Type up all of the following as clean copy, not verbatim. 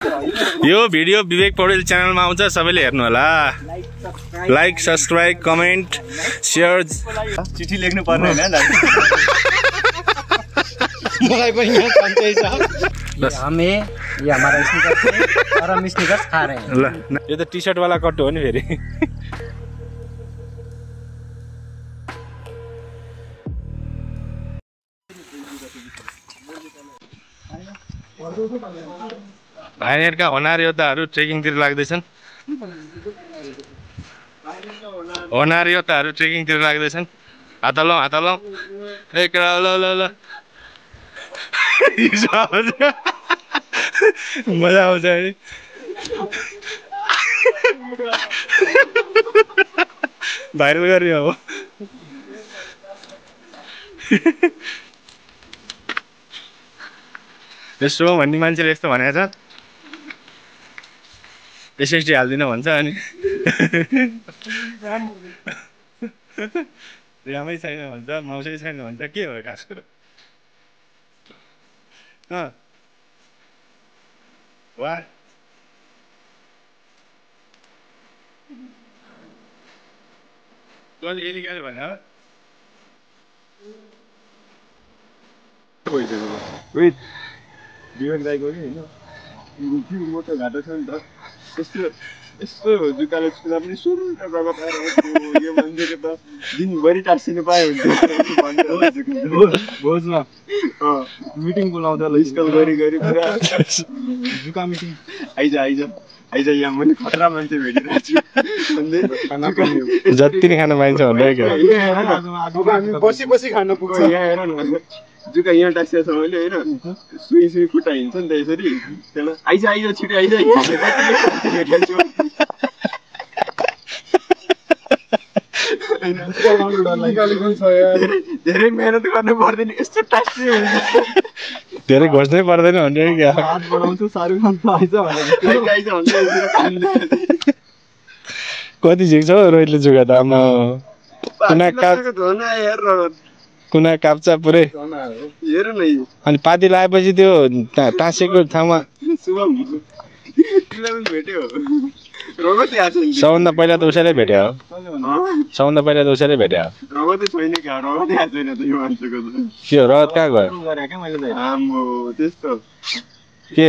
यो भिडियो विवेक पौडेल च्यानलमा आउँछ, सबैले हेर्नु होला। Like, subscribe, comment, share. चिठी लेख्नु पर्ने हैन मलाई पनि यहाँ सन्चै छ। हमें ये हमारा स्निकर्स है और हम स्निकर्स खा रहे हैं। ल यो त टी-शर्ट वाला कट्टो हो नि फेरि। भाइहरुका होनार योद्धाहरू ट्रेकिङतिर लाग्दैछन्। होनार योद्धाहरू ट्रेकिङतिर लाग्दैछन्। हात लाउँ हात लाउँ। ए केटा ल ल ल। मजा आउँछ है। भाइरल गर्ने हो। यस्तो भन्ने मान्छेले यस्तो भनेको छ, एसएसडी हाल्दिनँ भन्छ अनि रामै छैन भन्छ, माउसै छैन भन्छ। के हो खास कुरो? वाह तैँले यति गाली भने हो? विवेक दाइको कि होइन मोटो घाटो छ नि त, यस्तो जुत्ताले छुँदा पनि सुरुन्ट रगत आएर यो मान्छेको त दिनभरि टाँसिनु पायो भोजमा मिटिङ बोलाउँदा ल स्कल गरी पुरा जुका मिटिङ आइज यहाँ मैले खतरा मान्छे भेटिरहेको छु। जति नै खान पाइन्छ भन्दै बसी खान पुग्छ यहाँ हेर न। जुका यहाँ टाँसिएको छ मैले होइन, सुई खुट्टा हिँड्छ नि त यसरी। त्यसलाई आइज छिटो आइज धेरै मेहनत गर्नु पर्दैन, यस्तो टाँसी धेरै घोज्नै पर्दैन भन्ने क्या। हात बनाउँछु शाहरुख खान आइज कति झिक्छ रोहितले जुगा त आमा। कुना काप्चा पुरै हेर न। अनि पाती लगाएपछि त्यो टाँसेको ठाउँमा भेट्यो सबभन्दा पहिला त उसैलाई भेट्यो हो। सबभन्दा पहिला त उसैलाई भेट्यो हो। रगतै छैन क्या, रगतै आएको छैन त यो मान्छेको त। के हो रगत कहाँ गयो? आम्बो त्यस्तो के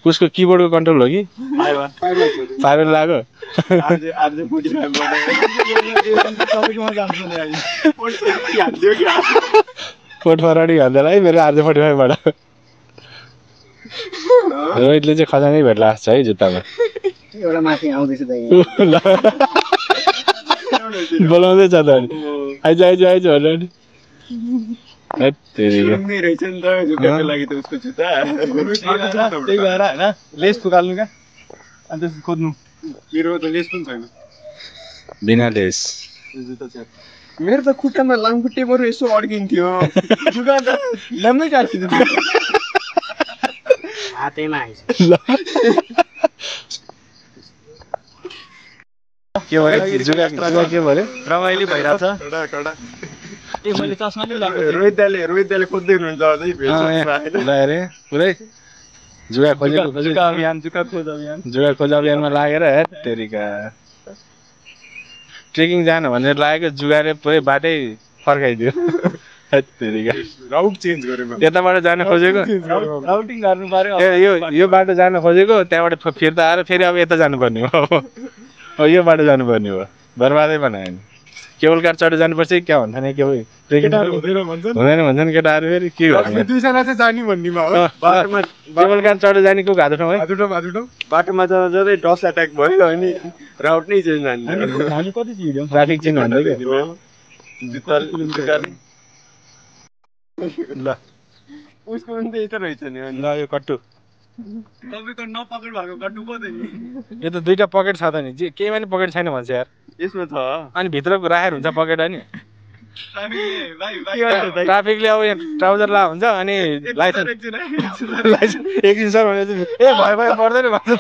उसको किबोर्डको कन्ट्रोल हो कि फाइबर लाग्यो? पोर्ट फराडी भन्दैन है मेरो RJ45बाट। रोहितले चाहिँ खजानै भेट्ला जस्तो छ है जुत्तामा। एउटा माथि आउँदैछ त बोलाउँदै छ त अनि आइज भनेर नि। रहेछ नि त जुत्ताको लागि त उसको जुत्ता। त्यही भएर होइन लेस फुकाल्नु क्या अनि त्यसपछि खोज्नु। मेरो त लेस पनि छैन। बिना लेस मेरो त खुट्टामा लामखुट्टे बरु यसो अड्किन्थ्यो, जुगा त ल्याम्मै काट्थ्यो। हातैमा आइज। के भयो जुगा के भयो? रमाइलो भइरहेछ। मैले चस्मा नै लगाएको। रोहित दाइले खोज्दै हुनुहुन्छ अझै ल अरे पुरै जुगा खोजेको जुका खोज अभियान अभियानमा लागेर हेत्तेरिका ट्रेकिङ जानु भनेर लागेको जुगाले पुरै बाटै फर्काइदियो। हेत्तेरिका राउट चेन्ज गरेँ। त्यताबाट जान खोजेको, राउटिङ गर्नु पर्यो। यो बाटो जान खोजेको, त्यहाँबाट फिर्ता आएर फेरि अब यता जानुपर्ने हो। अब यो बाटो जानुपर्ने हो, बर्बादै बनायो नि। केबल कार चढेर जानुपर्छ कि क्या भन्छ नि? हुँदैन भन्छन् केटाहरू फेरि के गर्नु? दुईजना चाहिँ जाने भन्नेमा हो। केबल कार चढेर जाने को घाटो ठाउँ है? बाटोमा जाँदै डस एट्याक भयो अनि राउट नै चेन्ज जाने। हामी कति हिँड्यौँ? ट्राफिक चेन्ज भन्दै ल उसको पनि त यता रहेछ नि। ल यो कट्टु तपाईँको नपकेट भएको कट्टु पो त नि। यो त दुईटा पकेट छ त नि, केहीमा नि पकेट छैन भन्छ यार। यसमा छ अनि भित्र राखेर हुन्छ पकेट अनि ट्राफिकले अब यहाँ ट्राउजर ला हुन्छ अनि लाइसेन्स एकछिन सर भने ए भयो पर्दैन भन्छ।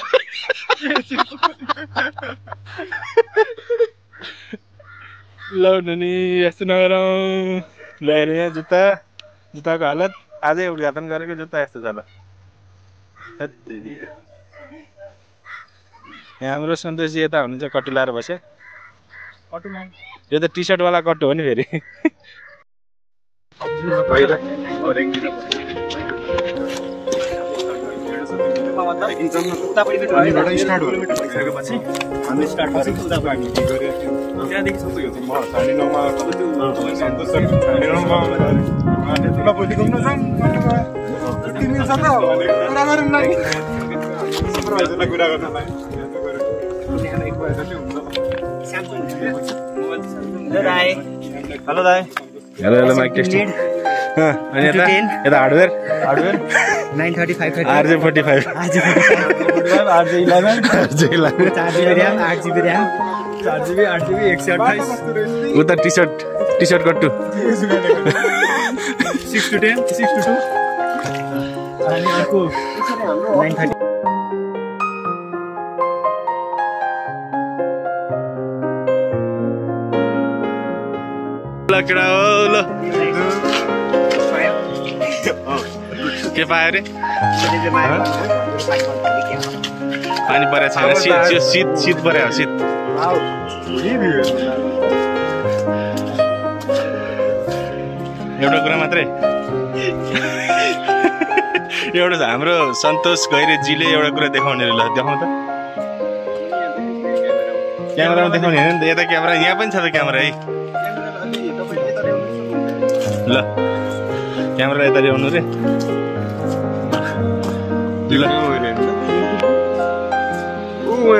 ल नि यस्तो नगरौँ। ल्याएर यहाँ जुत्ताको हालत आजै उद्घाटन गरेको जुत्ता यस्तो छ ल। यहाँ हाम्रो सन्तोषजी यता हुनुहुन्छ कट्टु लाएर बस्यो यो त टी सर्ट वाला कट्टु हो नि फेरि हेलो दाइ हेलो माइक टेस्टिङ अनि यता hardware 935 RJ45 RJ11 RJ11 4GB RAM 8GB RAM 4GB 8GB 128 उता टी सर्ट कट्टु 6 to 10 6 to 2 अनि अर्को 930 लकडा हो ल के पायो रे पानी परेको छैन शीत पऱ्यो शीत एउटा कुरा मात्रै एउटा हाम्रो सन्तोष गैरेजीले एउटा कुरा देखाउने ल देखाउँ त क्यामेरामा देखाउने होइन नि त यता क्यामेरा यहाँ पनि छ त क्यामेरा है ल क्यामेरा यता ल्याउनु रे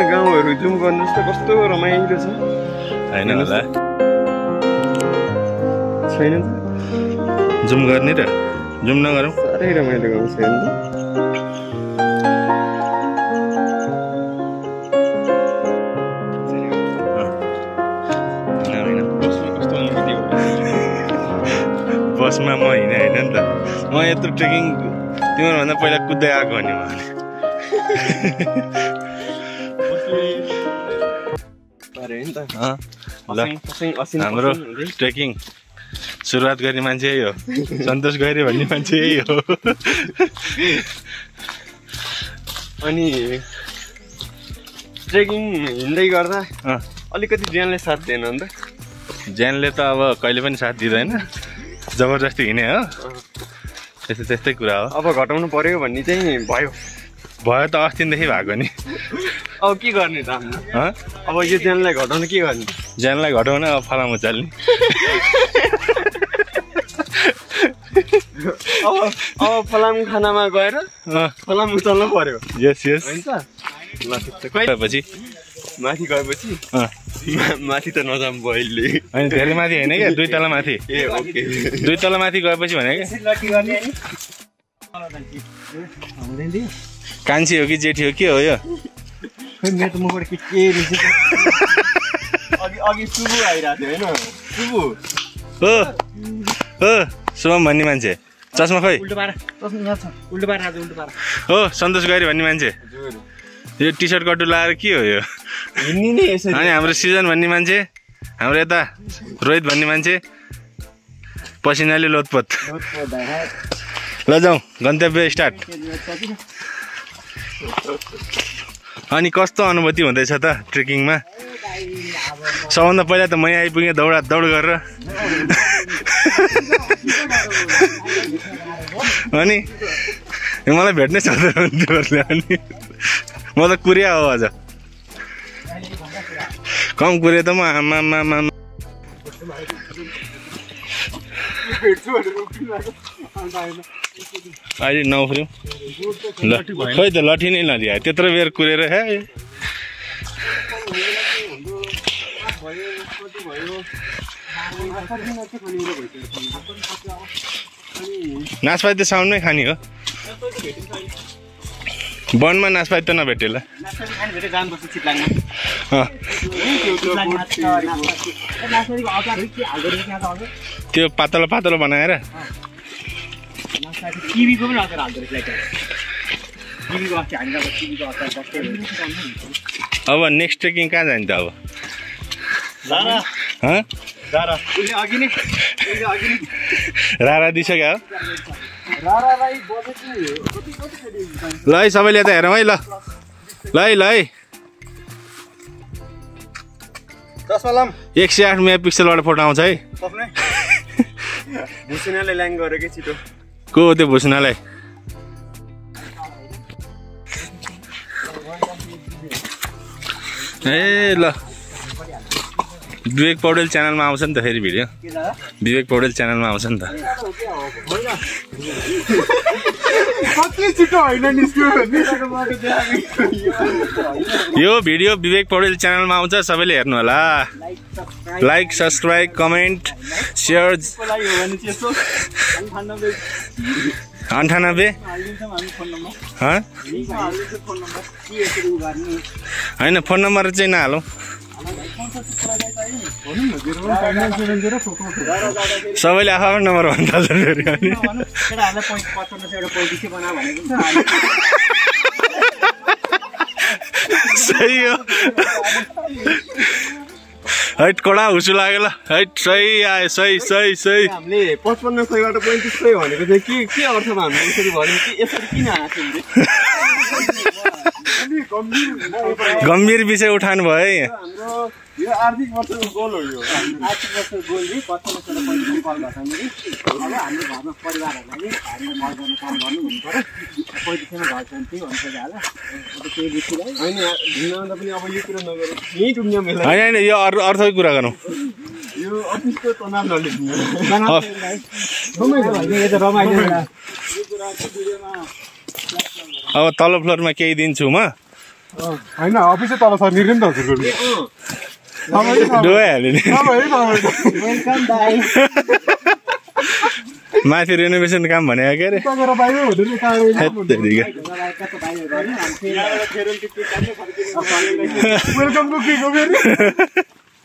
गाउँहरू जुम गर्नुहोस् त कस्तो रमाइलो छ होइन होला छैन जुम गर्ने र जुम नगरौँ साह्रै रमाइलो गाउँ छ हेर्नु बसमा म हिँडेँ होइन नि त म यत्रो ट्रेकिङ तिमीहरूभन्दा पहिला कुद्दै आएको भने हाम्रो ट्रेकिङ सुरुवात गर्ने मान्छे यही हो सन्तोष गैरे भन्ने मान्छे यही हो अनि ट्रेकिङ हिँड्दै गर्दा अलिकति ज्यानले साथ दिएन अन्त ज्यानले त अब कहिले पनि साथ दिँदैन जबरजस्ती हिँडे हो त्यस्तै कुरा हो अब घटाउनु पर्यो भन्ने चाहिँ भयो त अस्तिदेखि भएको नि अब के गर्ने त अब यो ज्यानलाई घटाउनु के गर्ने ज्यानलाई घटाउन अब फलाम चाल्ने अब फलाम खानामा गएर फलाम उचाल्नु पर्यो यस हुन्छ ल पछि माथि गएपछि माथि त नजाम अहिले अनि धेरै माथि होइन क्या 2 तला माथि ए ओके 2 तला माथि गएपछि भने कान्छी हो कि जेठी हो के हो यो मेरो मुखबाट के अघि सुबु आइरहेको थियो होइन सुबु हो शुभम भन्ने मान्छे चस्मा खोइ हो सन्तोष गैरे भन्ने मान्छे यो टी सर्ट कट्टु लाएर के हो यो अनि हाम्रो सिजन भन्ने मान्छे हाम्रो यता रोहित भन्ने मान्छे पसिनाले लोतपोत ल जाउँ गन्तव्य स्टार्ट अनि कस्तो अनुभूति हुँदैछ त ट्रेकिङमा सबभन्दा पहिला त मै आइपुगेँ दौड गरेर अनि मलाई भेट्नै सक्दैन तिमीहरूले अनि म त कुरिया हो अझ कम कुरे त म आमा अहिले नउफ्रिउँ ल खोइ त लठी नै नलिया त्यत्रो बेर कुरेर हे नासपाती त साउन्डमै खाने हो वनमा नासपाती त नभेटेला त्यो पातलो पातलो बनाएर अब नेक्स्ट ट्रेकिङ कहाँ जान्छ अब रारा दिइसक्यो ल है सबैले यता हेरौँ है ल ल है 108 मेगापिक्सलबाट फोटो आउँछ है भुसुनाले ल्याङ गरेकै छिटो को त्यो भुसुनालाई ए ल विवेक पौडेल च्यानलमा आउँछ नि त फेरि भिडियो विवेक पौडेल च्यानलमा आउँछ नि त यो भिडियो विवेक पौडेल च्यानलमा आउँछ सबैले हेर्नु होला लाइक सब्सक्राइब कमेन्ट सेयर 98 होइन फोन नम्बर चाहिँ नहालौँ सबैले आफ्नो नम्बर भन्दा सही हो हैट कडा हुसु लाग्यो ल हैट सही आयो सही हामीले 5500बाट 3500 भनेको चाहिँ के अर्थमा हामीले यसरी भन्यौ कि यसरी किन आछौँ गम्भीर विषय उठाउनु भयो है हाम्रो यो आर्थिक वर्षको गोल हो यो आर्थिक वर्षको गोल चाहिँ 55 कल घटाउने अब हाम्रो घरमा परिवारहरूलाई हामीले मल गर्ने काम गर्नु हुनु पर्यो 35 मा घर चल्थ्यो हुन्छ होला त्यही बुझिलाई हैन ढिनाउँदा पनि अब यो कुरा नगरौँ यही टुङ्ग्या मेला हैन यो अर्थकै कुरा गरौँ यो अफिसको तनाव नलिनु रमाइलो अब तल्लो फ्लोरमा केही दिन्छु म होइन अफिसै तल छ निर्णय त हजुरको डोहाल्यो नि वेलकम दाइ माथि रेनोभेसन काम भनेको के अरे वेलकमको के गो फेरि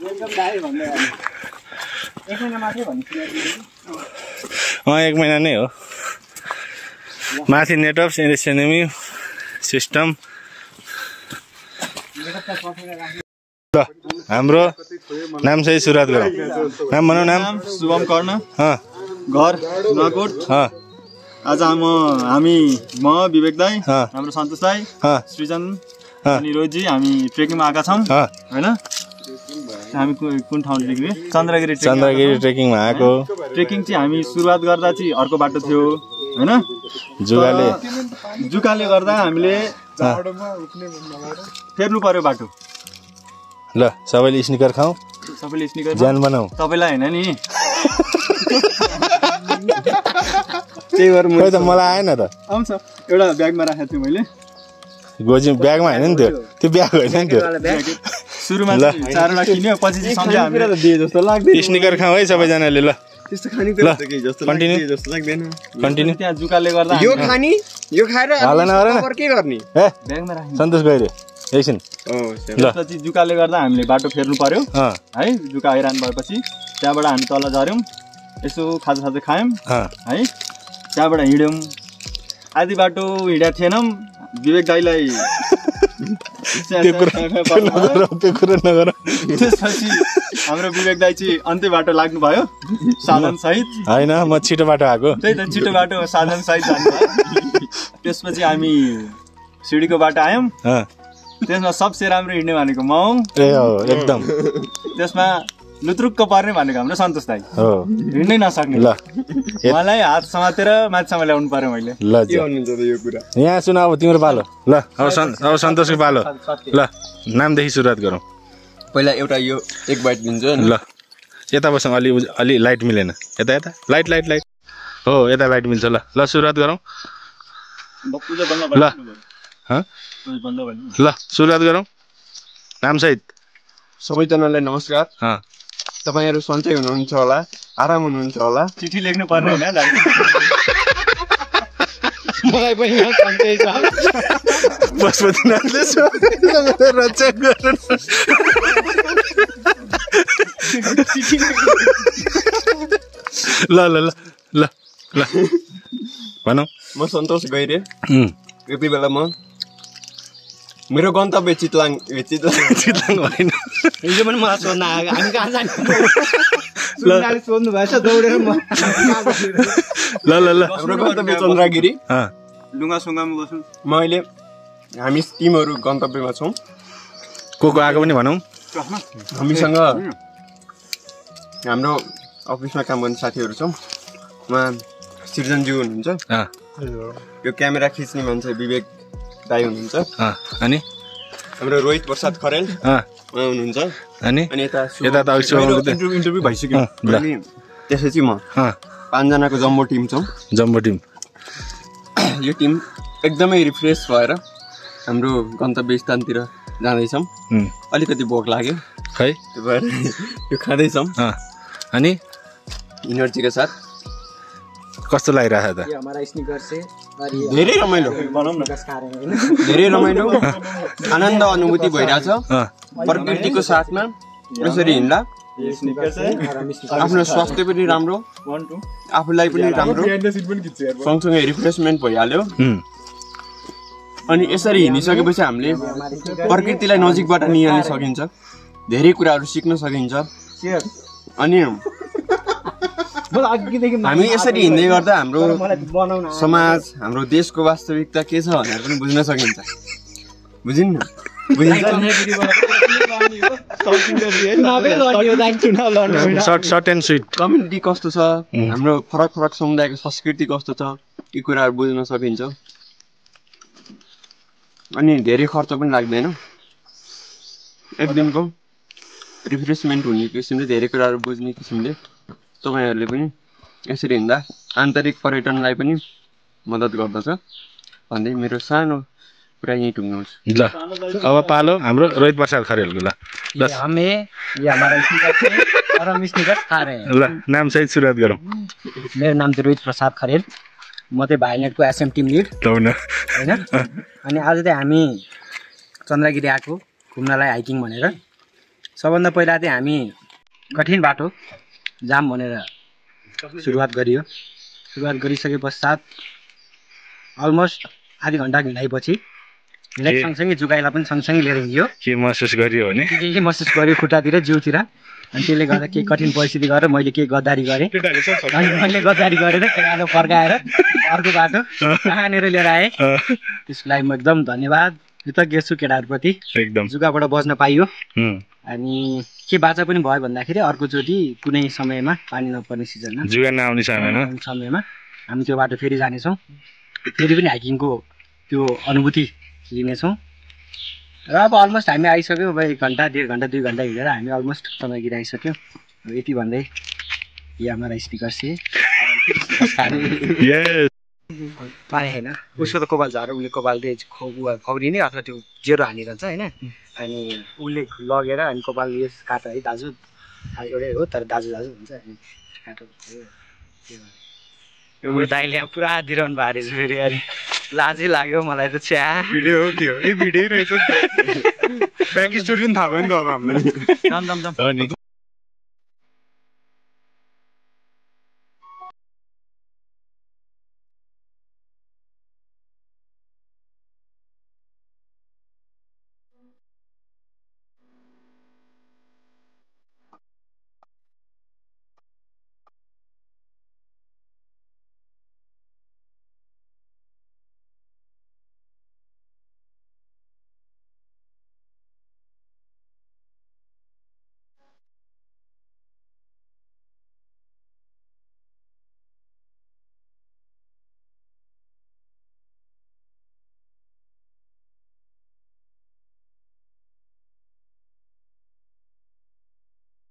वेलकम दाइ भन्दै एक महिना मात्रै भन्छु 1 महिना नै हो माथि नेट अफ एसएनएमयू सिस्टम ल हाम्रो नाम चाहिँ सुरुवात गरौँ नाम भनौँ नाम शुभम कर्ण घर नुवाकोट आज म विवेक दाई हाम्रो सन्तोष दाई सृजन अनि रोजी हामी ट्रेकिङमा आएका छौँ होइन हामी कुन ठाउँदेखि चन्द्रगिरी ट्रेकिङमा आएको ट्रेकिङ चाहिँ हामी सुरुवात गर्दा चाहिँ अर्को बाटो थियो होइन जुकाले गर्दा हामीले फेर्नु पर्यो बाटो ल सबैले स्निकर खाऊ सबैले स्निकर ज्यान बनाऊ तपाईँलाई होइन नि त्यही भएर खोइ त मलाई आएन त आउँछ एउटा ब्यागमा राखेको थिएँ मैले गोजी ब्यागमा होइन नि त्यो ब्याग होइन नि त्यो सुरुमा 4वटा किन्यो पछि चाहिँ सम्झ्यो हामीले त दिए जस्तो लाग्दैन स्निकर खाऊ है सबैजनाले ल त्यस्तो खाने कुरा त के जस्तो कन्टिन्यू जस्तो लाग्दैन कन्टिन्यू त्यहाँ जुकाले गर्दा यो खानी यो खाएर के गर्ने ए ब्यागमा राख्नु सन्तोष गइरे एकछिन त्यसपछि जुकाले गर्दा हामीले बाटो फेर्नु पर्यो है जुका आइरहनु भएपछि त्यहाँबाट हामी तल झऱ्यौँ यसो खाजा खायौँ है त्यहाँबाट हिँड्यौँ आधी बाटो हिँडेको थिएनौँ विवेक दाईलाई त्यसपछि हाम्रो विवेक दाई चाहिँ अन्त्य बाटो लाग्नु भयो साधन सहित होइन म छिटो बाटो आएको त्यही त छिटो बाटो साधन सहित जानुभयो त्यसपछि हामी सिडीको बाटो आयौँ त्यसमा सबसे राम्रो हिँड्ने भनेको म एकदम त्यसमा लुत्रुक्क पर्ने भनेको हाम्रो सन्तोष दाई हिँड्नै नसक्ने ल मलाई हात समातेर माथिसम्म ल्याउनु पर्यो मैले ल यहाँ सुन अब तिम्रो पालो ल अब सन्तोषको पालो ल नामदेखि सुरुवात गरौँ पहिला एउटा यो एक बाइट दिन्छु ल यता बसौँ अलि लाइट मिलेन यता लाइट हो यता लाइट मिल्छ ल सुरुवात गरौँ ल सुरुवात गरौँ नामसहित सबैजनालाई नमस्कार तपाईहरु सन्चै हुनुहुन्छ होला आराम हुनुहुन्छ होला चिठी लेख्नु पर्ने हैन मलाई पनि सन्चै छ पशुपतिनाथले रक्षा गर्नु ल भनौ म सन्तोष गइरे यति बेला म मेरो गन्तव्य चितलाङ होइन हिजो पनि मलाई सोध्न आयो हामी कहाँ जाने सुन्दाले सोध्नु भएछ दौडेर म ल हाम्रो गन्तव्य चन्द्रगिरी लुङासुङामा बस्नु म अहिले हामी टिमहरू गन्तव्यमा छौँ। को आएको पनि भनौँ। हामीसँग हाम्रो अफिसमा काम गर्ने साथीहरू छौँ। उहाँ सृजनज्यू हुनुहुन्छ, यो क्यामेरा खिच्ने मान्छे विवेक दाई हुनुहुन्छ, अनि हाम्रो रोहित प्रसाद खरेल उहाँ हुनुहुन्छ, अनि यता इन्टरभ्यू भइसक्यो। अनि त्यसपछि म 5 जनाको जम्बो टिम छौँ। जम्बो टिम यो टिम एकदमै रिफ्रेस भएर हाम्रो गन्तव्य स्थानतिर जाँदैछौँ। अलिकति भोक लाग्यो है, त्यो भएर यो खाँदैछौँ अनि इनर्जीका साथ। कस्तो लागिरहेछ त? धेरै रमाइलो, धेरै रमाइलो, आनन्द अनुभूति भइरहेछ। प्रकृतिको साथमा यसरी हिँड्दा आफ्नो स्वास्थ्य पनि राम्रो, आफूलाई पनि राम्रो, सँगसँगै रिफ्रेसमेन्ट भइहाल्यो। अनि यसरी हिँडिसकेपछि हामीले प्रकृतिलाई नजिकबाट निहाल्न सकिन्छ, धेरै कुराहरू सिक्न सकिन्छ। अनि हामी यसरी हिँड्दै गर्दा हाम्रो समाज, हाम्रो देशको वास्तविकता के छ भनेर पनि बुझ्न सकिन्छ। बुझिन्न? सर्ट एन्ड स्विट कम्युनिटी कस्तो छ, हाम्रो फरक फरक समुदायको संस्कृति कस्तो छ, यी कुराहरू बुझ्न सकिन्छ। अनि धेरै खर्च पनि लाग्दैन, एक दिनको रिफ्रेसमेन्ट हुने किसिमले, धेरै कुराहरू बुझ्ने किसिमले तपाईँहरूले पनि यसरी हिँड्दा आन्तरिक पर्यटनलाई पनि मद्दत गर्दछ भन्दै मेरो सानो कुरा यहीँ टुङ्गाउँछु। ल अब पालो हाम्रो रोहित प्रसाद खरेलको। ल नाम सहित सुरुवात गरौँ। मेरो नाम चाहिँ रोहित प्रसाद खरेल, म चाहिँ भाइनेटको एसएम टिम लिड होइन। अनि आज चाहिँ हामी चन्द्रगिरी आएको घुम्नलाई, हाइकिङ भनेर। सबभन्दा पहिला चाहिँ हामी कठिन बाटो जाम भनेर सुरुवात गरियो। सुरुवात गरिसके पश्चात अलमोस्ट आधी घन्टा हिँडाइपछि सँगसँगै जुगाइलाई पनि सँगसँगै लिएर हिँड्यो। के महसुस गरियो भने के महसुस गर्यो खुट्टातिर, जिउतिर। अनि त्यसले गर्दा केही कठिन परिस्थिति गरेर मैले केही गद्दारी गरेँ। अनि मैले गद्दारी गरेर केटालो फर्काएर अर्को बाटो कहाँनिर लिएर आएँ। त्यसको लागि म एकदम धन्यवाद, कृतज्ञ छु केटाहरूप्रति। एकदम जुगाबाट बस्न पाइयो। अनि के बाचा पनि भयो भन्दाखेरि अर्कोचोटि कुनै समयमा, पानी नपर्ने सिजनमा, जुगा नआउने समयमा हामी त्यो बाटो फेरि जानेछौँ। फेरि पनि हाइकिङको त्यो अनुभूति लिनेछौँ। र अब अलमोस्ट हामी आइसक्यौँ। अब 1 घन्टा 1.5 घन्टा 2 घन्टा हिँडेर हामी अलमोस्ट चन्द्रगिरी आइसक्यौँ। यति भन्दै यो हाम्रो स्पिकर चाहिँ पानी होइन, उसको त कोपाल झारेर उसले कोपालले खौरिने अथवा त्यो जेरो हानिरहन्छ होइन। अनि उसले लगेर अनि कोपाल यो काट है दाजु एउटै हो, तर दाजु हुन्छ। अनि काटो यो दाइले पुरा दिइरहनु भएको रहेछ फेरि। अनि लाजै लाग्यो मलाई त। छ्या भिडियो हो त्यो, भिडियो रहेछ। ब्याक स्टोरी पनि थाहा भयो नि त अब हामीलाई।